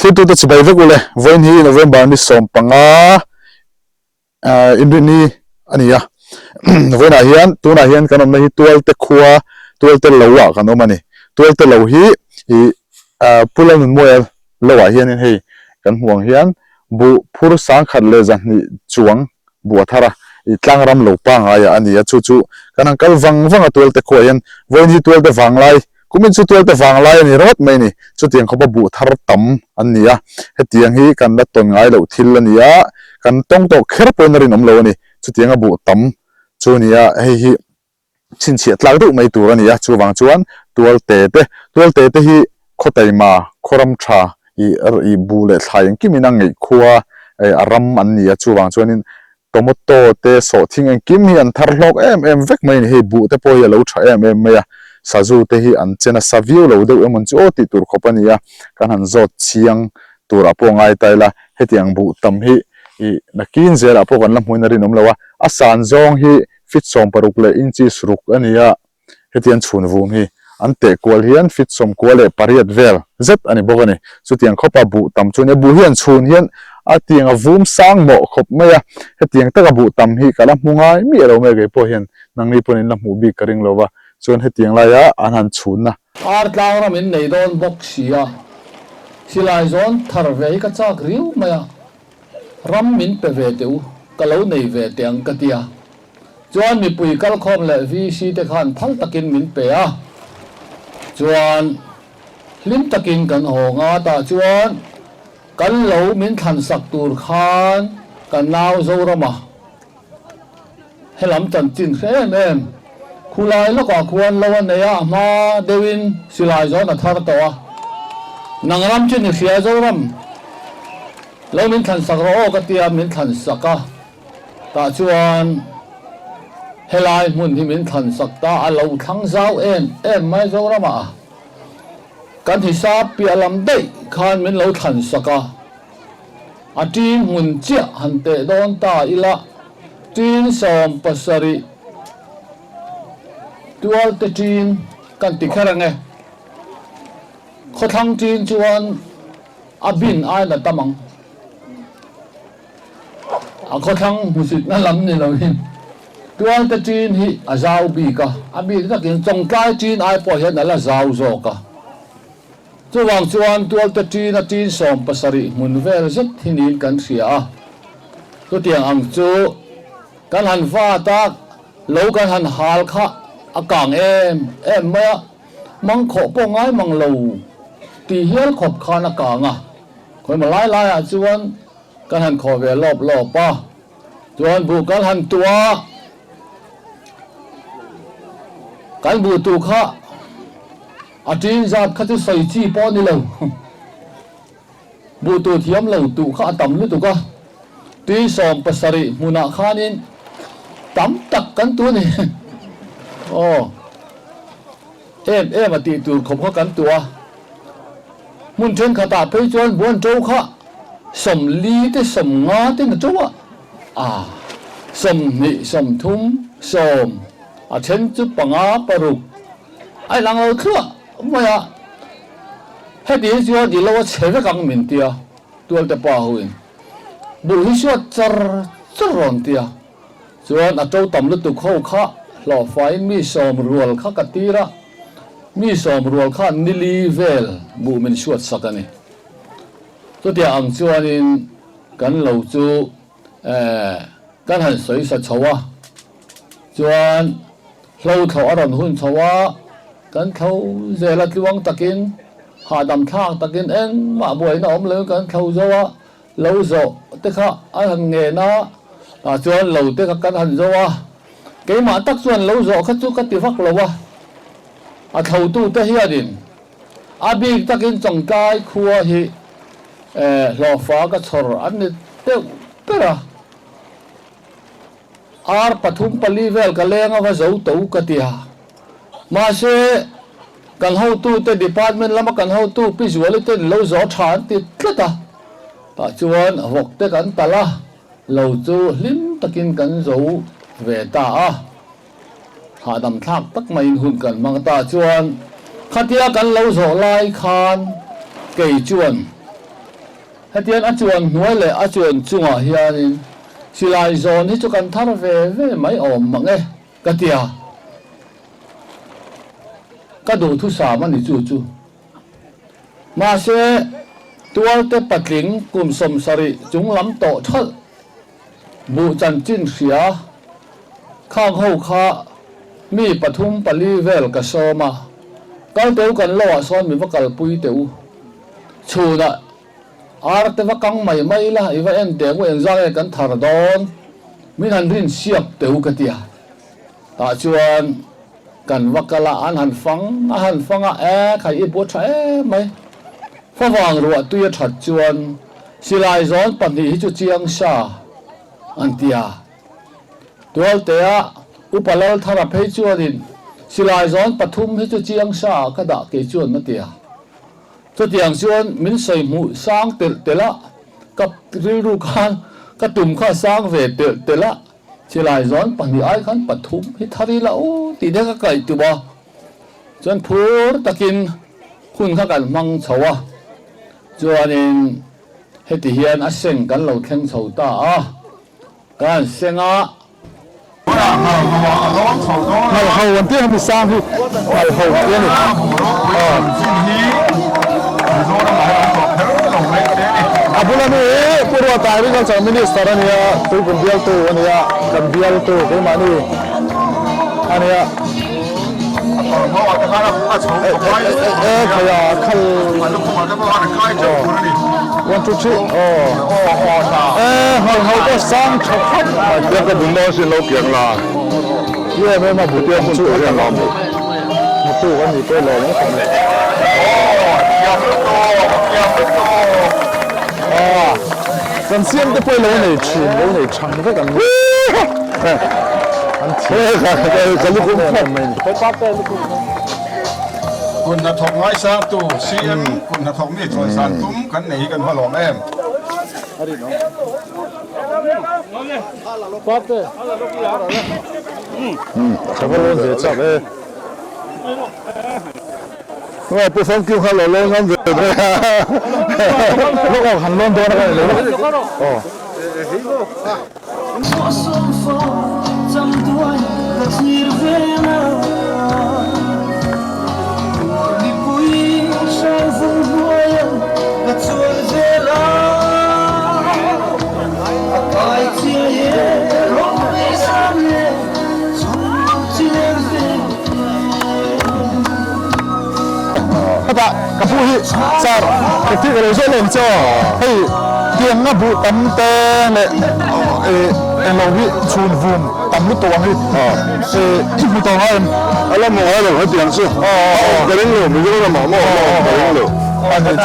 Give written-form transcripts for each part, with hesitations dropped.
Thlirtute chibai vek ule, vawiin hi November ni 15 inrinni a ni a, vawiinah hian tunah hian kan awmna hi Tualte khua, Tualte lo ah kan awm a ni. Tualte lo hi ih Pu Lalnunmawia lo ah hianin hei kan hmuh ang hian buh phur 1200 chuang buh a thar a, ih tlangram lo pangaiah a ni a, chu chu kan han kal vang vang a Tualte khuaah hian vawiin hi Tualte vanglai Kumin chu tualte vanglai a ni rawt mai a ni. Chutiang khawpa buh thar tam an ni a, hetiang hi kan la tawn ngai loh thil a ni a, kan tawng tawh kher pawhin a rinawm lo a ni. Chutianga buh tam chu a ni a, hei hi chhinchhiah tlak deuh mai tur a ni a, chuvang chuan tualte te, tualte te hi khawtaima, khawram tha, ih ih buh leh thlai engkimin a ngeih khua a ram an ni a, chuvang chuanin Tomato te sawhthing engkim hi an thar hlawk em em vek mai a ni. Hei buh te pawh hi a lo tha em em mai a, sazu te hi an che nasa viau lo deuh emawn chu aw tih tur khawp a ni a, kan han zawt chiang turah pawh ngai ta ila, hetiang buh tam hi ih nakin zelah pawh kan la hmuin a rinawm lo a, a san zawng hi feet 60 leh inches ruk a ni a. Hetiang chhun vum hi an teh kual hian feet 98 vel zet a ni bawk a ni. Chutiang khawpa buh tam chu a nia. Buh hi an chhun hian a tiang a vum sang mawh khawp mai a. Hetiang taka buh tam hi ka la hmu ngai miah lo mai kei pawh hian nangni pawn in la hmuh bik ka ring lo va. Chuan hetiang laia an han chhunna. Ar tlang ram in nei dawn bawk si a, silai zawn thar ve hi ka chak riau mai a, ram min pe ve teh u, ka lo nei ve teh ang ka ti a. Chuan mipui kalkhawm leh VC te khan phal takin min pe a, chuan hlim takin kan haw nga tah chuan kan lo min thlan sak tur khan kan nau Zorama helam chanchin hre em em khulai lawkah khuan lo a nei a, a hma deuhin silai zawn a thar tawh a, nang ram chu ni hria Zoram lo min thlan sak rawh aw ka tia min thlan sak a. Tah chuan helai hmun hi min thlan sak ta a lo thlang zau em em mai Zoramah kan hisap piah lam daih khan min lo thlan sak a, a ṭin hmun chiah han teh dawn ta ila ṭin 70 tualte ṭin kan ti kher ang e, khawthlang ṭin chuan a bin ain a tam ang. A khawthlang hmusitna lam ni loin tualte ṭin hi a zau bik a, a bik takin chawngtlai ṭin ai pawh hian a la zau zawk a. Chuvang chuan tualte ṭin a ṭin 70 hmun vel zet hi niin kan hria a. Chutiang ang chu kan han vat a, lo kan han hal kha a kang em em mai a, mangkhawh pawh ngai mang lo tih hial khawp khan a kang a. Khawimaw lai laiah chuan kan han khaw ve lawp lawp a, chuan buh kan han tuah a, kan buh tuh kha a ṭin zat kha chu sawi chi pawh a ni lo, buh tuh thiam lo tuh kha a tam lutuk a, tui 70 hmunah khanin tam tak kan tuh a ni, aw em em a tih tur khawp kha kan tuh a. Hmun thenkhatah phei chuan buan ṭo kha 40 te 50 te na ṭo a, a 20 30 20 a then chu 5 6 a inang lo thluah mai a, heti hi chuan i lo a chhe vek ang min tia tualte pa hoin buh hi suat char char rawn tia chuan a ṭo tam lutuk ho kha hlawhfaiin mi 10 rual kha ka tir a. Mi 10 rual khan ni li vel buh min suat sak a ni. Chutiang ang chuanin kan lo chu kan han sawi sa chho a, chuan hlo thlawh a rawn hun chho a, kan thlo zel a tluang takin, hahdam thlak takin engmah buaina awm loin kan thlo zo a, lo zawh te kha a han ngen a, tah chuan lo te kha kan han zo a, keimah tak chuan lo zawh kha chu ka ti vak lo a, a thlotu te hianin a bik takin Chawngtlai khua hi hlawhfa ka chhawr an ni deuh ber a, ar 3 4 vel ka leng a va zo to ka ti a, mahse kan hotute department lama kan hotu Pi Zuali ten lo zawh tha an ti tlat a, tah chuan vawk te kan talh a, lo chu hlim takin kan zo ve ta a, hahdam thlak tak maiin hun kan hmang ta chuan khatia kan lo zawh lai khan kei chuan. Hetiang a chuan hnuai leh a chuan chungah hianin silai zawn hi chu kan thar ve ve mai awm mang e, ka ti a. Ka duhthusam a ni chu chu. Mahse, tualte patling kum 70 chung lam tawh thalh buh chanchin hria khang ho kha mi pathum pali vel ka sawm a, kal teu kan lo ah sawn mi va kalpui teh u. Chhunah ar te va kang mai mai la, i va en teh u engzah nge kan thar dawn, min han rin siak teh u ka ti a. Tah chuan kan va kal a, an han fang a han fang a, e khai i bu tha em mai. Favang ruah tui a that chuan silai zawn pahnih hi chu chiang sa an ti a. Tualtea Upa Lalthara phei chuanin silai zawn pathum hi chu chiang sa ah ka dah kei chuan a ti a. Chutiang chuan min sawi hmuh sang telh telh a, ka rilru khan ka tum kha sang ve telh telh a. Silai zawn pahnih ai khan pathum hi thar ila u tih te ka kaih tum a, chuan phur takin hun kha kan hmang chho a, chuanin heti hian a seng kan lo thleng chho ta a, kan seng a. Ngalho an tih hemi sang hi ngalho tih a ni. A bula mi hi Pu Ruata Agriculture Minister a nia, Tuipun bialtu a nia, kan bialtu keimahni a nia. E khaia khal one two three aw e hal ho pawh sang tha khawp mai. Tiang ka bun dawn sin lo kiang la. Em em a bu te chu a tam a hmutu a ni pawh lawm ang khawp mai. Kan siam te pawh lo nei thin lo nei thang vek ang an thiam em em mai ni. Kut hnathawk ngaisangtu CM kut hnathawk mi chawisan tum kan nei hi kan va lawm em. Ka va lawn ve chak e. Nge Pu Famkim kha lo lawn ngam ve dawn a. Lawk awk han lawn dawn a ka ni lo. Aw. Heta ka pu hi char ka tih ka lo zawh lem che aw hei tiang a buh tam te leh englo hi chhun vum tam lutuk ang hi i hmu tawh ngai em? A la hmu ngai lo hetiang chu a awm ka ring lo Mizoram ah maw a awm ka ring lo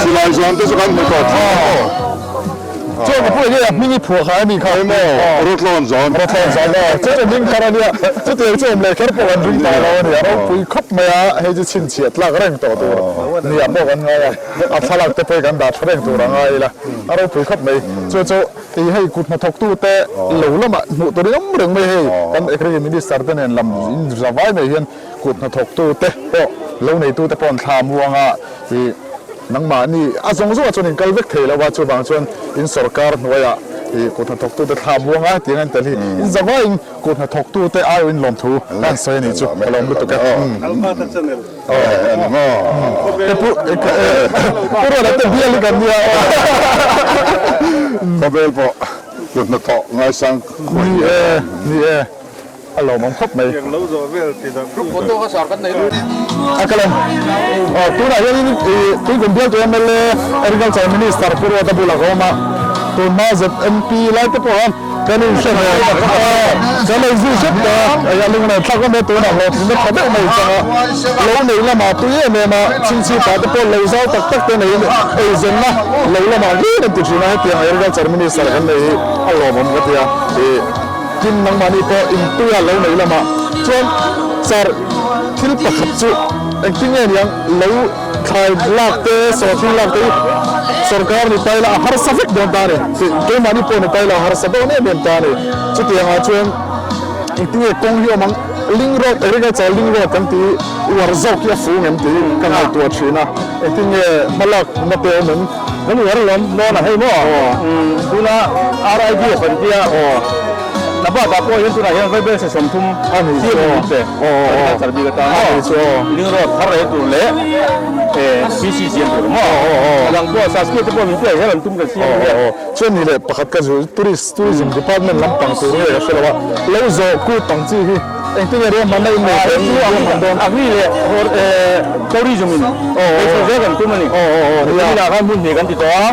silai zuan te chu kan hmu tawh thin a maw. Chuan ka pu enge a hming i phuah kha emi kha? Emaw Rawtlawn zawn. Rawtlawn zawn aw. Chu chu hming thar a nia. Chutiang chu awm leh kher pawh kan ring ta lo a ni. A ropui khawp mai a, hei chu chhinchhiah tlak reng tawh tur nia pawh kan ngai a. A thlalak te pawh hi kan dah tha reng tur a ngai ila. A ropui khawp mai. Chu chu i hei kut hnathawktu te lo lamah hmuh tur in awm reng mai hei. Kan Agri Minister te nen lam in za vai mai hian kut hnathawktu te pawh lo neitu te pawh an thla muang a. I nangmahni a zawng zawngah chuan in kal vek thei lo a, chuvang chuan in sorkar hnuaiah i kut hnathawktute thla buang a hetiang a in tel hi in zavaiin kut hnathawktute aiawh in lawmthu ka han sawi a nih chu ka lawm lutuk e. Pu Ruata te bial hi kan nia aw. Khawvel pawh kut hnathawk ngaisang khuai ni e, ni e. A lawmawm khawp mai. A kal ang. Aw tunah hianin ih Tuikum bialtu mla Agriculture Minister Pu Ruata bulah ka awm a, tunhma ZMP lai te pawh khan kan inhre ve tak a, kan lo zui hrep ta a, a lunglen thlak awm e tunah hlawhtlinna tha deuh mai chang a, lo nei lamah tui em em a, chhingchhipah te pawh lo zau tak tak te neiin eizawnna lo lamah hlir an ti thin a, hetiang Agriculture Minister kan nei hi a lawmawm ka ti a, ih. Tin, nangmahni pawh intuia lo nei lamah chuan char thil pakhat chu engtin nge niang lo thlai lak te, sawhthing lak te hi sorkar ni ta ila a harsa vek dawn ta a ni. Keimahni pawh ni ta ila a harsa dawn em em ta a ni. Chutiangah chuan engtin nge kawng hi awm ang, link road, agriculture link road kan tih hi uar zawk hi a fu ngem tih ka ngaihtuah thin a. Engtin nge hmalakna te awm em? Kan uar alawm dawn a hei maw tuna RIDF an tia Nabat ah pawh hian tunah hian vaibelchhe 30 chiah min pe agriculture bik atan maw ring road thar rei tur leh PC siam tur maw a dang pawh Saskia te pawh min pek zel an tum kan siam ania. Chuan ni leh pakhat ka zu tourist tourism department lampang tur nge ka hre lo a lo zawh kut ang chi hi. Engtin nge ruahmanna in nei thei chu ruahman dawn? Agri leh tourism in eichho zel kan tum a ni. Tunah khan hmun hnih kan ti tawh a,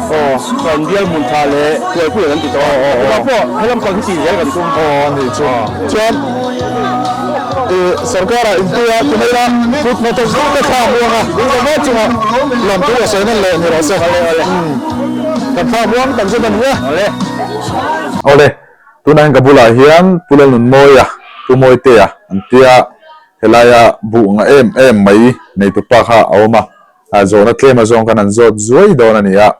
chuan bial hmun tha leh tualpuia kan ti tawh a. Chutah pawh helam pang hi tih zel kan tum. Aw a nih chu. Chuan i sorkar-ah intuia ti mai ila kut hnathawk zawk te thla muang a, rilru chunga lawmthu a sawi nan leh ni rawh se. Kan thla muang tak zet a ni e. Awle. Tunah hian ka bulah hian Pu Lalnunmawia, Pu Mawitea an tia helaia buh nga em em mai neitupa kha a awm a, zawhna tlem azawng khan an zawt zuai dawn a ni a,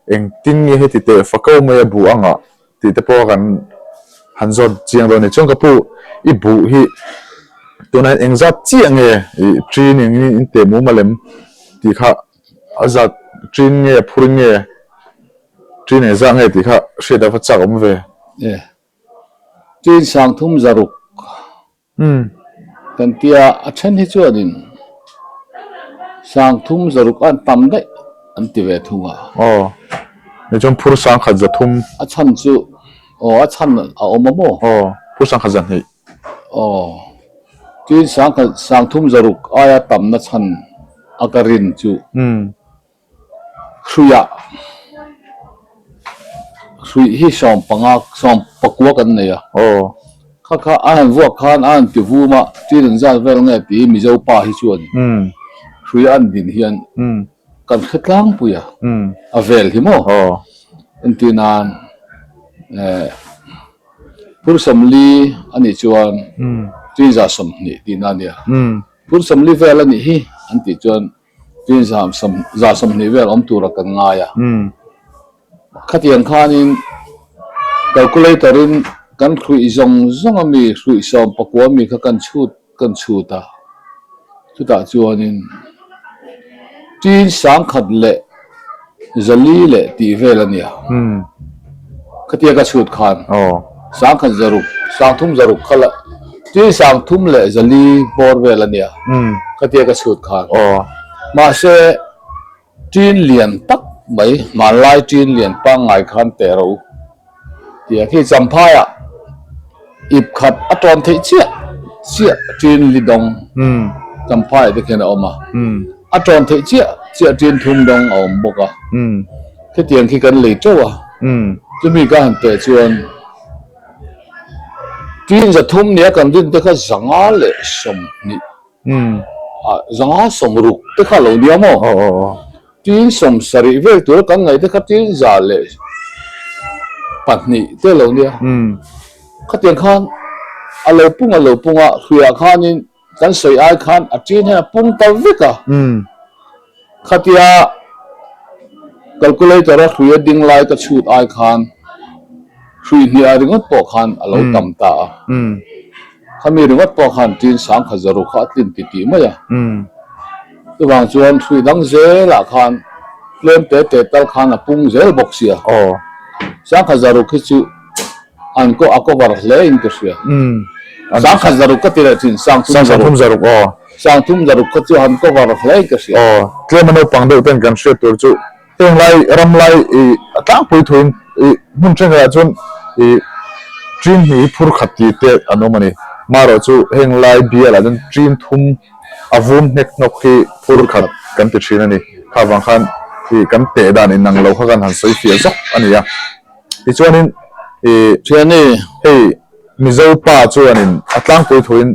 engtin nge heti teh fako maia buh anga tih te pawh kan han zawt chiang dawn a ni. Chuan ka pu i buh hi tunah hian engzat chiah nge i ṭin engin in teh mum a lem tih kha a zat ṭin nge a phur nge? Ṭin engzah nge tih kha hriat a va chak awm ve. E. Ṭin 3000 zaruk kan tia a then hi chuanin 3000 zaruk an tam daih an ti ve thung a. Aw. Ni chuan phur 1300. A chhan chu aw a chhan a awm a maw? Aw. Phur 1200. Aw. Ṭin sangkhat 3000 zaruk aia tamna chhan a ka rin chu. Hruiah hruih hi 15 19 kan nei a. Kha kha a han vuak khan a han ti vum a, ṭin an zat vel nge tih Mizo pa hi chuan hruia an din hian kan hre tlangpui a, a vel hi maw? Entir nan phur 40 a nih chuan ṭin 120 tihna a nia. Phur 40 vel a nih hi an tih chuan Tin 120 vel awm tura kan ngai a. Khatiang khanin calculator in kan hruih zawng zawng a mi hruih 19 mi kha kan chhut kan chhut a. Chutah chuanin tin 1000 leh 400 leh tih vel a nia. Khatia ka chhut khan 1000 zaruk 30 zaruk kha la tin 30 leh 400 bawr vel a nia khatia ka chhut khan. Mahse tin lian tak mai hmanlai tin lian pangngai khan teh rawh u tia khi champhaiah ip khat a tawn theih chiah chiah tin li dawng champhaiah te khian a awm a a tawn theih chiah chiah tin thum dawng a awm bawk a. Khitiang khi kan lei teuh a, chumi ka han teh chuan tin 300 nia kan rin te kha 120 160 te kha lo nia maw? Tin 70 vel tura kan ngaih te kha tin 102 te lo nia. Khatiang khan a lo pung a lo pung a, hruiah khanin Kan sawi ai khan a ṭin hian a pung ta vek a. Khatia calculator a hrui a ding lai ka chhut ai khan hrui hniah ringawt pawh khan a lo tam ta a. Khami ringawt pawh khan ṭin 1000 zaruk kha a tlin ti tih mai a. Chuvang chuan hrui dang zelah khan tlem te te tal khan a pung zel bawk sia. 1000 zaruk hi chu An ko a cover hle in ka hria. 1000 zaruk ka ti leh thin, 3000 zaruk. 3000 zaruk aw. 3000 zaruk kha chu han cover hle in ka hria. Aw, tlem a naupang deuh ten kan hriat tur chu heng lai ram lai i a tlangpui thuin i hmun thenkhatah chuan i ṭin hnih hi phur khat tih te an awm a ni. Marawh chu heng lai bialah chuan ṭin thum a vum hnek hnawk hi phur khat kan ti thin a ni. Kha vang khan i kan teh dan inang lo kha kan han sawi fiah zawk a ni a. Tichuanin ih Thiani. Hei Mizo pa chuanin a tlangpui thuin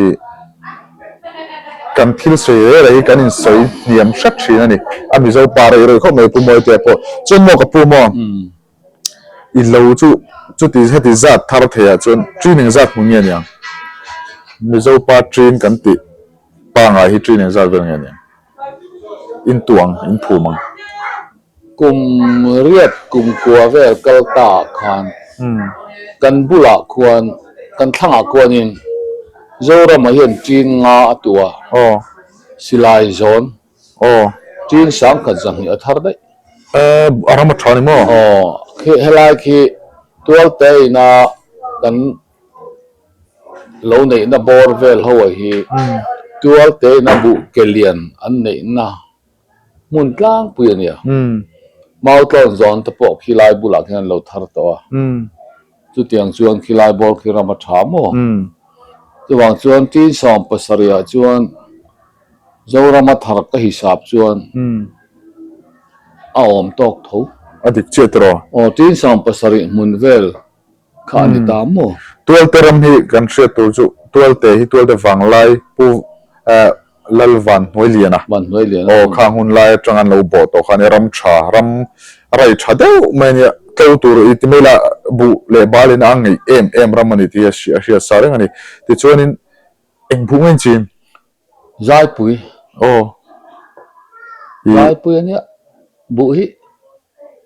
ih kan thil sawi reh reh hi kan insawi hniam hret thin a ni. A Mizo pa rei rei khawp mai Pu Mawitea pawh. Chuan maw ka pu maw i lo chu chuti heti zat thar theiah chuan ṭin engzat hmu nge niang? Mizo pa ṭin kan tih pangai hi ṭin engzat vel nge niang? Intuang inphum ang. Kum riat kum kua vel kal ta ah khan kan bulah khuan kan thlangah khuanin Zorama hian ṭin nga a tu a, silai zawn ṭin 1200 a thar daih. A ram a tha ni maw? Aw, khi helai khi tualte ina kan lo neihna bawr vel ho ah hi tualte ina buh ke lian an neihna hmun tlangpui a nia. Mautlawn zawn te pawh khilai bulah khian an lo thar tawh a. Chutiang chuan khilai bawr khi ram a tha maw? Chuvang chuan tin 70 ah chuan Zorama thar ka hisap chuan a awm tawk tho. A dik chiah tiraw? Aw, tin 70 hmun vel kha a ni ta maw? Tualte ram hi kan hriat tur chu Tualte hi Tualte vanglai Pu Lal Van Hnuailiana. Van Hnuailiana. Aw, khang hun lai atang an lo bawh tawh kha a nia, ram tha, ram rai tha deuh mai a nia, tlo tur i ti mai la buh leh bal in a ngeih em em ram a ni tih hi a hriat sa reng a ni. Tichuanin eng buh nge chin? Zaipui. Aw. Zaipui a nia, buh hi.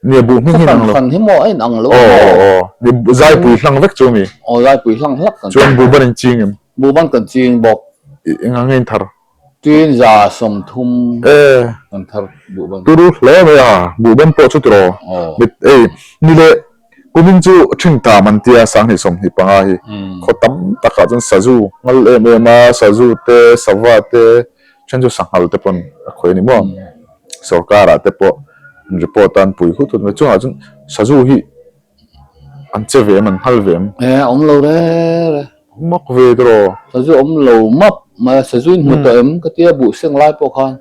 Nia buh hming hi in ang lo. Hran hi maw a in ang lo. Aw aw aw. Ni zaipui hlang vek chu mi. Aw zaipui hlang hlak kan. Chuan buhban in ching em? Buhban kan ching bawk. Eng ang nge in thar? Tin 30 Eh. Kan thar buhban. Turu hle mai a, buhban pawh chu tiraw. Aw. Mit ei ni le kumin chu ṭhin tam an tia 2025 hi. Khaw tam takah chuan sazu ngal em em a, sazu te, sava te, Then chu sanghal te pawn a khawih a ni maw? Sorkar ah te pawh an report a an pui hut hut mai. Chungah chuan sazu hi an che ve em an nghal ve em? E awm lo re re. Mak ve tiraw? Sazu awm lo map mai a, sazu in hmu tawh em ka tia buh seng lai pawh khan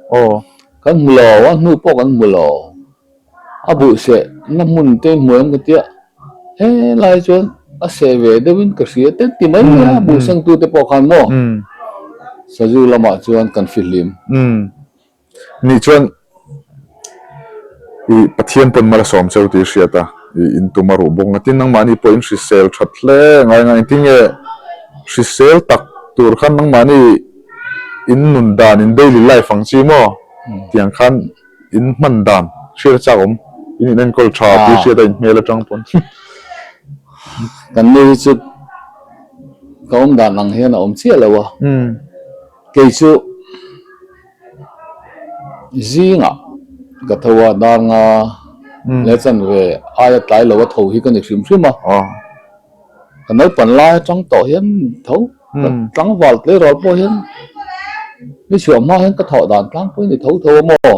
kan hmu lo a hnu pawh kan hmu lo. A buh seh na hmun te hmu em ka tia helai chuan a seh ve deuh in ka hria te ti mai mai a buh seng tu te pawh khan maw sazu lamah chuan kan fihlim. Nih chuan i Pathian pawn mal a sawm cheu tih i hriat a, i in tum a ruh bawk nga tin nangmahni pawh in hrisel that hle ngai nga engtin nge hrisel tak tur khan nangmahni in nun dan in daily life ang chi maw tiang khan In hman dan hriat a chak awm, in in enkawl tha tih hriat a in hmel atang pawn. Kan nu hi chu ka awm dan ang hian a awm chiah lo a, kei chu zingah ka tho a, dar nga leh chanve aia tlai lo a tho hi ka ni hrim hrim a. Ka naupan lai atang tawh hian tho ka tlangval tleirawl pawh hian ni chhuah hma hian ka thawh dan tlangpui ni tho tho a maw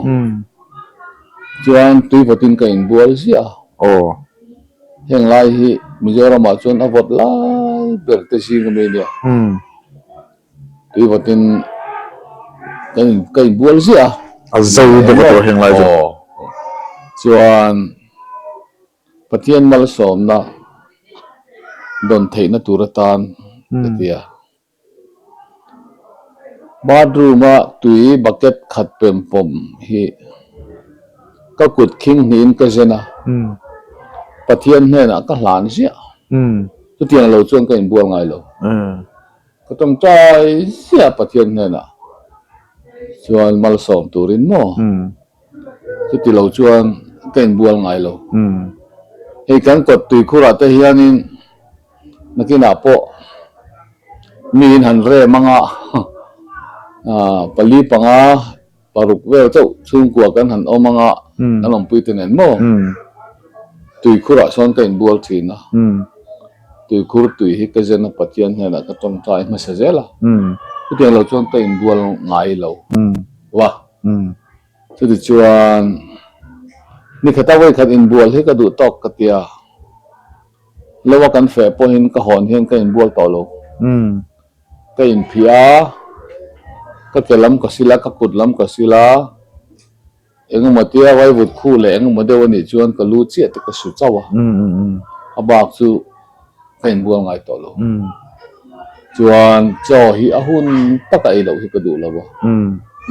chuan tui vawtin ka inbual ziah a heng lai hi Mizoram ah chuan a vawt lai ber te zing ami ania tui vawtin ka in ka inbual ziah a a zo bawk a tawh heng lai chu chuan. Pathian malsawmna dawn theihna tur atan ka ti a. Bathroom a tui bucket khat pem pawm hi ka kut khing hnihin ka zen a, Pathian hnenah ka hlan ziah. Chutiang lo chuan ka inbual ngai lo. Ka tawngtai ziah Pathian hnenah chuan malsawm turin maw? Chuti lo chuan ka inbual ngai lo. Hei kan kawt tuikhurah te hianin nakinah pawh miin han rem anga pali panga paruk vel chauh chhungkua kan han awm anga kan awmpui te nen maw? Tuikhurah sawn ka inbual thin a. Tuikhur tui hi ka zen a Pathian hnenah ka tawngtai hmasa zel a. Chutiang lo chuan ka inbual ngai lo. Wa. Chutichuan nikhat a vawikhat inbual hi ka duh tawk ka ti a. Lo a kan feh pawhin ka hawn hian ka inbual tawh lo. Ka inphih a, ka ke lam ka sil a, ka kut lam ka sil a. Engemaw tia vaivut khu leh engemaw deuh a nih chuan ka lu chiah te ka su chauh a, a bak chu ka inbual ngai tawh lo. Chuan chaw hi a hun taka ei loh hi ka duh lo a,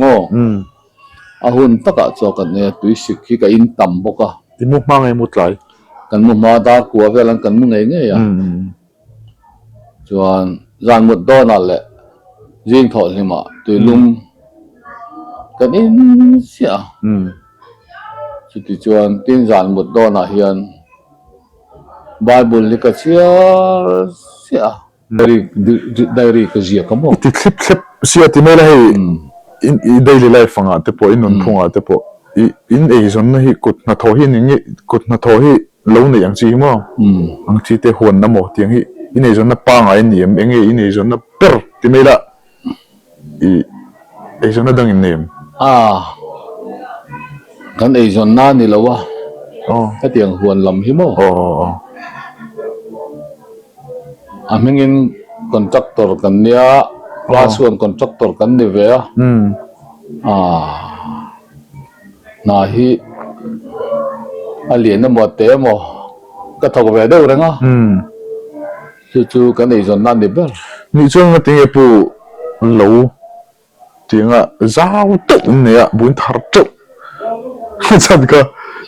maw? A hun takah chaw kan ei a, tui sik hi ka in tam bawk a. I mu hma ngei mu tlai? Kan mu hma dar kua vel an kan mu ngei ngei a. Chuan zan mut dawnah leh zing thawh hlimah tuilum kan in chiah a. Chuti chuan tin zan mut dawnah hian Bible hi ka chhiar chiah a. Diary ka ziak a maw? I ti thlip thlep sia ti mai la hei i daily life angah te pawh i nunphungah te pawh. I in eizawnna hi kut hnathawh hi ni nge kut hnathawh hi lo neih ang chi hi maw? Ang chi te huanna maw tiang hi in eizawnna pangai a ni em? Enge in eizawnna ber ti mai la i eizawnna dang in nei em? A, kan eizawnna a ni lo a, hetiang huan lam hi maw? A hmingin contractor kan nia, class one contractor kan ni ve a, aah hna hi a lian emaw a te emaw ka thawk ve deuh reng a, chu chu kan eizawnna a ni ber. Nih chuan ngatinge pu lo Tianga zau deuh in nei a, buin thar teuh chan kha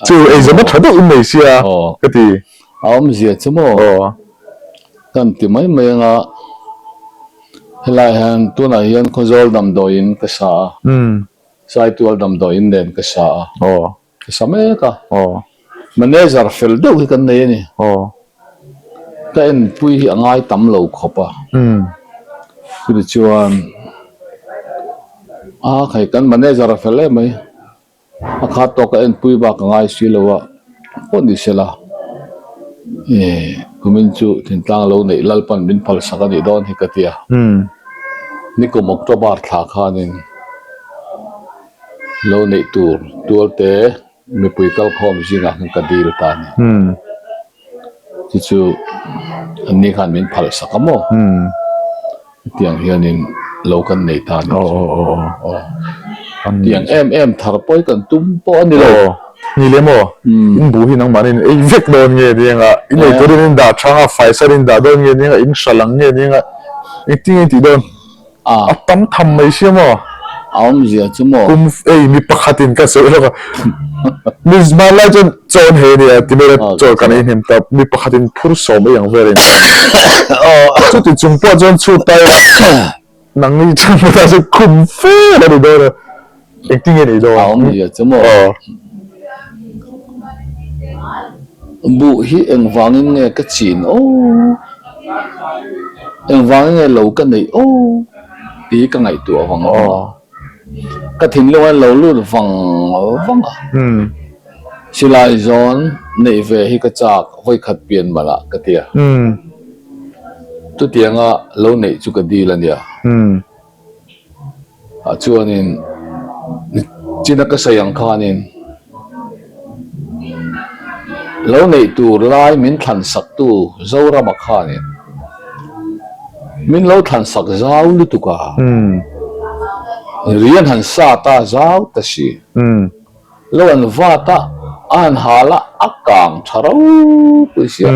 chu eizawnna tha deuh in nei sia ka ti. A awmzia chu maw kan ti mai mai anga helai hian tunah hian Khawzawl damdawiin ka sa a, Saitual damdawiin nen ka sa a. Ka sa mek a, manager fel deuh hi kan nei a ni. Ka enpui hi a ngai tam lo khawp a. Chutichuan a khai kan manager a fel em mai. A khat tawk ka enpui bak a ngai si lo a, pawh ni se la. Kumin chu thintlang lo neih Lalpan min phalsak a nih dawn hi ka ti a. Nikum October thla khanin. Lo neih tur tualte mipui kalkhawm zingah khan ka dil ta a ni. Chu chu an ni khan min phalh sak a maw? Hetiang hianin lo kan nei ta a ni. Tiang em em thar pawi kan tum pawh a ni lo. Ni le maw? In bu hi nangmahni in ei vek dawn nge ni anga? In ei turin in dah thang a, faisal in dah dawn nge ni anga? In hral ang nge ni anga? Engtin nge in tih dawn? A tam tham mai sia maw? A awmzia chu maw? Kum ei mi pakhatin ka sawi lawk a, mi hmanlai chuan chaw an hei a nia ti mai la chaw kan ei hnem ta, mi pakhatin phur sawm ei ang vel a in chuti chung pawh chuan chhut ta ila nangni chuan hmata chu khum fel a ni dawn a, engtin nge ni dawn? A awmzia chu maw? Buh hi engvangin nge ka chin aw? Engvangin nge lo ka neih aw? Tih hi ka ngaihtuah vang vang a. Ka thinlung a lo lut vang vang a. Silai zawn neih ve hi ka chak vawikhat pian malah ka ti a. Chutianga lo neih chu ka dil a nia. Ah chuanin china ka sawi ang khanin lo neih tur lai min thlan sak tu Zorama khanin min lo thlan sak zau lutuk a, rian han sat a zau ta si, lo an vat a a han hal a a kang tha ropui sia.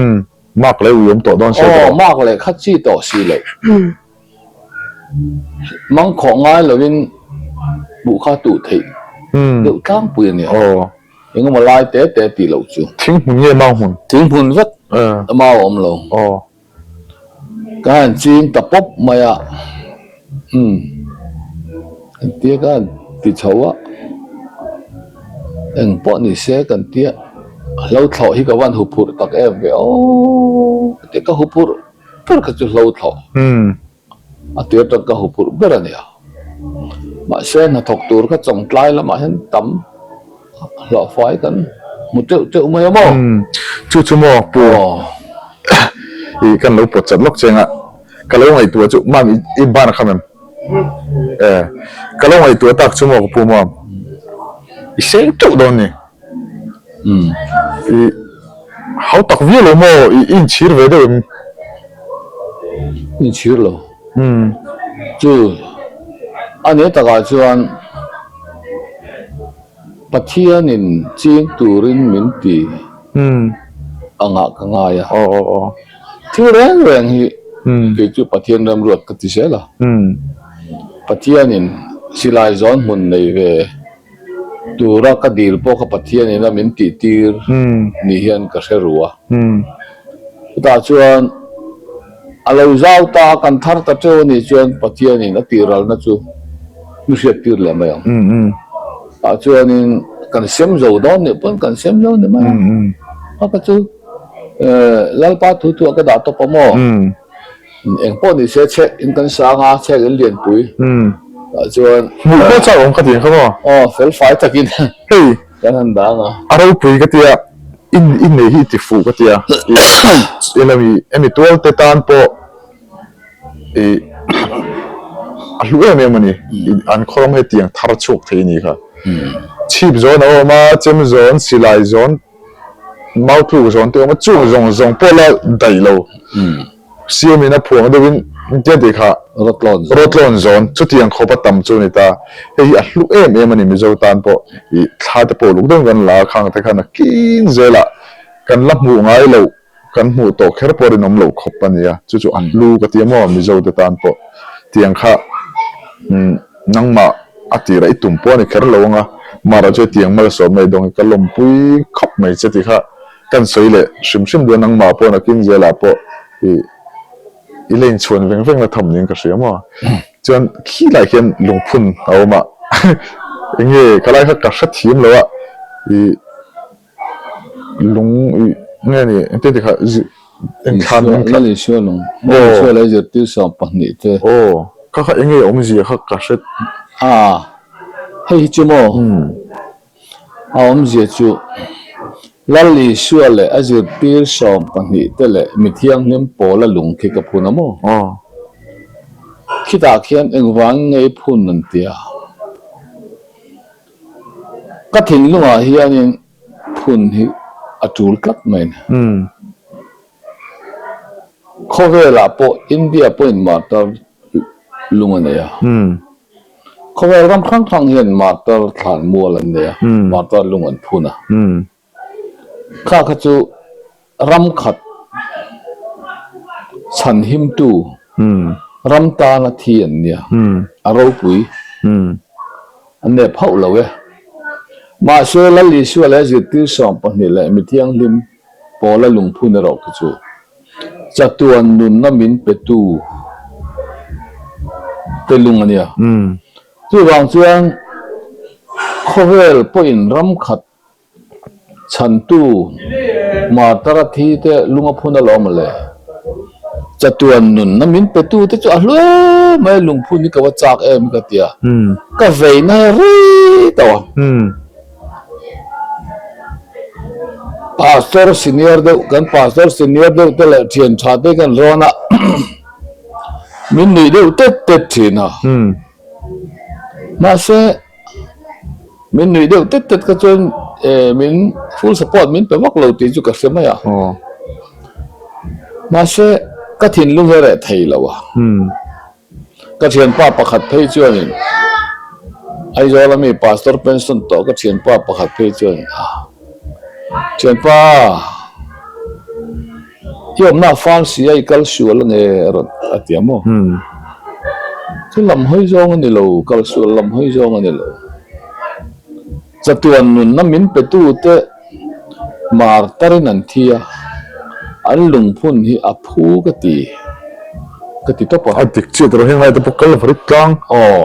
Mark leh ui awm tawh dawn sia tawh. Aw mark leh kha chi tawh si loh. Mang khawh ngai lovin hmuh kha tuh theih deuh tlangpui a nia. Engemaw lai te te tih loh chu. Thing hmun nge mau hmun? Thing hmun vek mau a awm lo. Ka han ching ta pawp mai a. Umm kan tia ka han ti chho a. Eng pawh ni se kan tia hlo thlawh hi ka van huphurh tak em ve aw ka tia ka huphurh. Ber kha chu hlo thlawh a tir tan ka huphurh ber a nia. Mahse hnathawk tur kha chawngtlai lamah hian tam hlawhfai kan hmu teuh teuh mai a maw? Chu chu maw pu i kan lo pawt chat lawk cheng a, ka lo ngaihtuah chu mam i ban a kham em? E ka lo ngaihtuah tak chu maw ka pu mam i seng teuh dawn ni. I hau tak viau lo maw? I inchhir ve deuh em? Inchhir lo. Chu a ni takah chuan Pathianin ching turin min ti angah ka ngai a. Thil reng reng hi kei chu Pathian remruat ka ti zel a. Pathianin silai zawn hmun nei ve. Tura ka dil pawh kha Pathian ina min tih tir ni hian ka hre ru a. Chutah chuan a lo zau ta a, kan thar ta teuh a nih chuan Pathian in a tiralna chu mi hriat tir leh mai ang. Tah chuanin kan sem zo dawn nih pawn kan sem zo ni mai a. A ka chu Lalpa thu thu ah ka dah tawp a maw? Eng pawh ni se chhek in kan sang a, chhek in lianpui. Tah chuan. Hmuh pawh chauh awm kha tih kha maw? Aw, fel fai takin Hei. kan han dang a. A ropui ka tia, in in nei hi i ti fuh ka tia. I lami hemi tual te tan pawh i a hlu em em a ni. An khawram hetiang thar chhuak thei a ni kha. Chhip zawn a awm a, chem zawn, silai zawn, mau tluk zawn te a awm a, chung zawng zawng pawh la daih lo. Siamin a phuang deuhin engtia tih kha Rawtlawn zawn chutiang khawp a tam chu a ni ta. Hei hi a hlu em em a ni Mizo tan pawh i thla te pawh uluk deuhin kan la a, khang te khan a kin zelah kan la hmuh ngai loh kan hmuh tawh kher pawh rinawm loh khawp a nia. Chu chu a hlu ka ti a maw Mizo te tan pawh tiang kha nangmah a tirah i tum pawh a ni kher lo ang a, mara chu hetiang malsawmna i dawng hi ka lawmpui khawp mai che tih kha Kan sawi leh hrim hrim duh a, nangmah pawh nakin zelah pawh i i la inchhuan veng veng la tham niin ka hria maw? Chuan khilai khian lungphun a awm a, eng nge ka lai kha ka hre thiam lo a, i lung i nge ni engtin ti kha engthlan engthlan. Lal Isua lung, Lal Isua leh zirtir 12 te. Aw, kha kha eng nge awmzia kha ka hre. A, hei hi chu maw? A awmzia chu, Lal Isua leh a zirtir 12 te leh mi thianghlim Paula lung khi ka phun a maw? Khitah khian engvang ngei phun an ti a? Ka thinlungah hianin phun hi a tul tlat mai ni. Khawvelah pawh India pawhin martar lung a nei a. Khawvel ram hrang hrang hian martar thlan mual an nei a, martar lung an phun a. Kha kha chu ram khat chhan himtu ram tana thi an nia, a ropui an nep hauh lo e. Mahse Lal Isua leh zirtir 12 leh mithianghlim Pawla lungphun erawh khi chu chatuan nunna min petu te lung a nia. Chuvang chuan khawvel pawhin ram khat chhantu martar a thi te lung a phun alawm le. Chatuan nunna min petu te chu a hlu em mai lungphun hi ka va chak em ka ti a. Ka veina hi rei tawh a. Pastor senior deuh kan pastor senior deuh te leh thian tha te kan rawn a min nuih deuh tet tet thin a mahse min nuih deuh tet tet kha chuan eh min full support min pe vak lo tih chu ka hre mai a mahse ka thinlung hi a reh thei lo a. Ka thianpa pakhat phei chuanin Aizawl ami Pastor pension tawh ka thianpa pakhat phei chuanin a Thianpa i awmna a fang si a i kal sual ange a rawn a ti a maw? Chu lam hawi zawng a ni lo, kal sual lam hawi zawng a ni lo. Chatuan nunna min petu te martar in an thi a, an lungphun hi a phu ka ti, ka ti tawp a. A dik chiah tawh heng lai te pawh kal varit tlang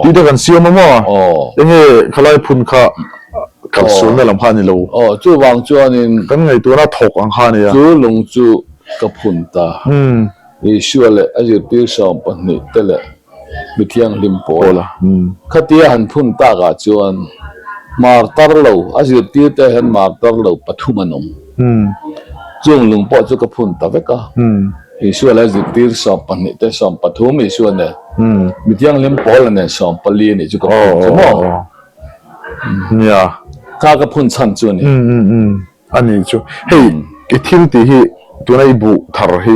tih te kan siam a maw? Enge khalai phun kha kalsualna lam kha a ni lo. Aw, chuvang chuanin. Kan ngaihtuahna thawk ang kha a ni a. Chu lung chu ka phun ta. Isua leh a zirtir 12 te leh mi thianghlim pawl a. Khatia han phun takah chuan martar lo, a zirtir te hian martar lo pathum an awm. Chung lung pawh chu ka phun ta vek a. Isua leh a zirtir 12 te 13 Isua nen, mi thianghlim pawl a nen 14 a nih chu ka phun chu maw? Nia. Kha ka phun chhan chu a ni. A ni chu. Hei i thil tih hi tuna i buh thar hi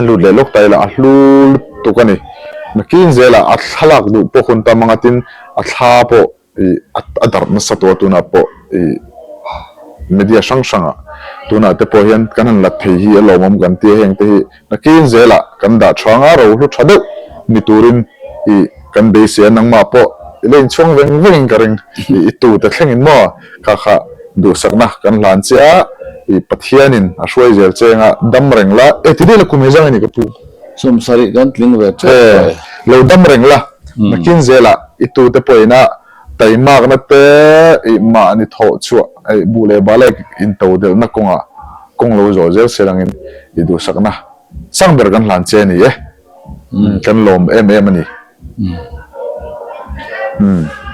lut leh lawk ta ila a hlu lutuk a ni. Nakin zelah a thlalak duh pawh hun tam anga tin a thla pawh i a darh nasa tawh a tunah pawh i media hrang hrangah tunah te pawh hian kan han la thei hi a lawmawm kan tia heng te hi nakin zelah kan dah tha anga ro hlu tha deuh ni turin i kan beisei a nangmah pawh i la inchhuang veng vengin ka ring i i tute thlengin maw Kha kha duhsakna kan hlan che a, i Pathianin a hruai zel che anga dam reng la, e ti daih la kum ezang a ni ka pu. 70 kan tling ve tep tawh e. Lo dam reng la, nakin zelah i tute pawhin a taimakna te i mahni thawh chhuah i buh leh bal a into delhna kawngah kawng lo zawh zel se langin i duhsakna sang ber kan hlan che a ni e, kan lawm em em a ni. Umm.